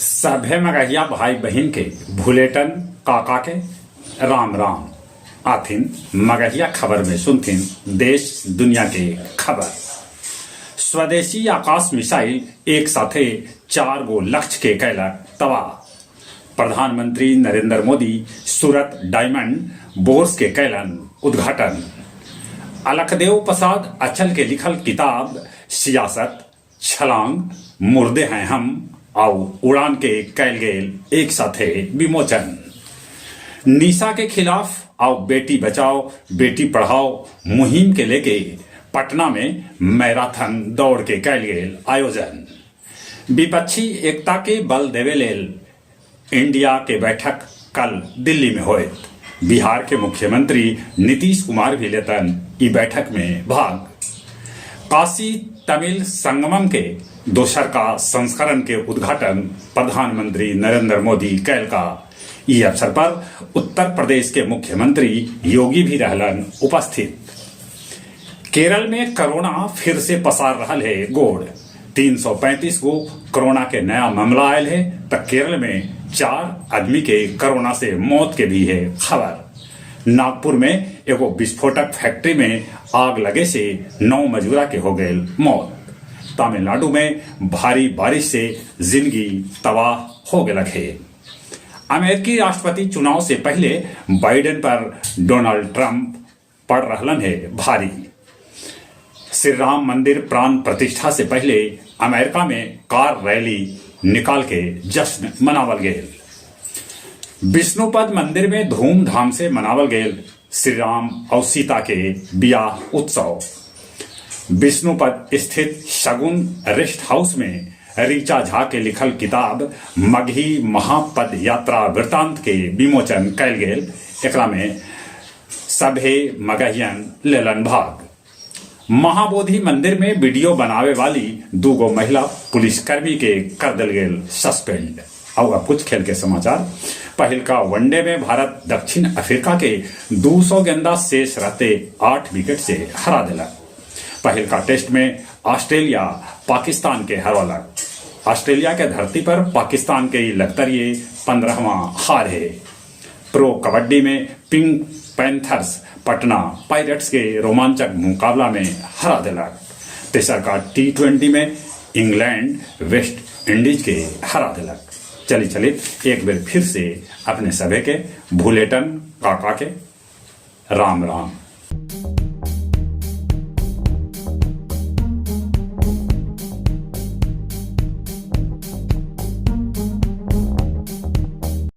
सभे मगहिया भाई बहिन के भुलेटन काका के राम राम। आथिन मगहिया खबर में सुनथिन देश दुनिया के खबर। स्वदेशी आकाश मिसाइल एक साथे चार गो लक्ष्य के कैलक तबाह। प्रधानमंत्री नरेंद्र मोदी सूरत डायमंड बोर्स के कैलन उद्घाटन। अलखदेव प्रसाद अचल के लिखल किताब सियासत छलांग मुर्दे हैं हम आउ उड़ान के कैल गेल एक साथे विमोचन। निशा के खिलाफ आउ बेटी बचाओ बेटी पढ़ाओ मुहिम के लेके पटना में मैराथन दौड़ के कैल गेल आयोजन। विपक्षी एकता के बल देवे लेल इंडिया के बैठक कल दिल्ली में होयत। बिहार के मुख्यमंत्री नीतीश कुमार भी लेतन ई बैठक में भाग। काशी तमिल संगमम के दोसर का संस्करण के उद्घाटन प्रधानमंत्री नरेंद्र मोदी कैलका। ई अवसर पर उत्तर प्रदेश के मुख्यमंत्री योगी भी रहलन उपस्थित। केरल में कोरोना फिर से पसार रहल हे गोड़। 335 गो कोरोना के नया मामला आयल हे त केरल में चार आदमी के कोरोना से मौत के भी है खबर। नागपुर में एगो विस्फोटक फैक्ट्री में आग लगे से 9 मजूरा के हो गए मौत। तमिलनाडु में भारी बारिश से जिंदगी तबाह हो गलक है। अमेरिकी राष्ट्रपति चुनाव से पहले बाइडेन पर डोनाल्ड ट्रंप पड़ रहलन है भारी। श्री राम मंदिर प्राण प्रतिष्ठा से पहले अमेरिका में कार रैली निकाल के जश्न मनावल गेल। विष्णुपद मंदिर में धूमधाम से मनावल गेल श्री राम और सीता के बियाह उत्सव। विष्णुपद स्थित शगुन रेस्ट हाउस में ऋचा झा के लिखल किताब मगही महापद यात्रा वृत्तांत के विमोचन कैल गेल। एकरा में सभे मगहियन लेलन भाग। महाबोधि मंदिर में वीडियो बनावे वाली दूगो महिला पुलिसकर्मी के कर दिल गेल सस्पेंड। और अब कुछ खेल के समाचार। पहिलका वनडे में भारत दक्षिण अफ्रीका के 200 गेंदा शेष रहते 8 विकेट से हरा दिलक। पहिलका टेस्ट में ऑस्ट्रेलिया पाकिस्तान के हरौलक। ऑस्ट्रेलिया के धरती पर पाकिस्तान के लगतरिये 15वां हार है। प्रो कबड्डी में पिंक पैंथर्स पटना पायरेट्स के रोमांचक मुकाबला में हरा दिलक। तेसर का टी20 में इंग्लैंड वेस्ट इंडीज के हरा दिलक। चली चली एक बेर फिर से अपने सभे के भूलेटन काका के राम राम।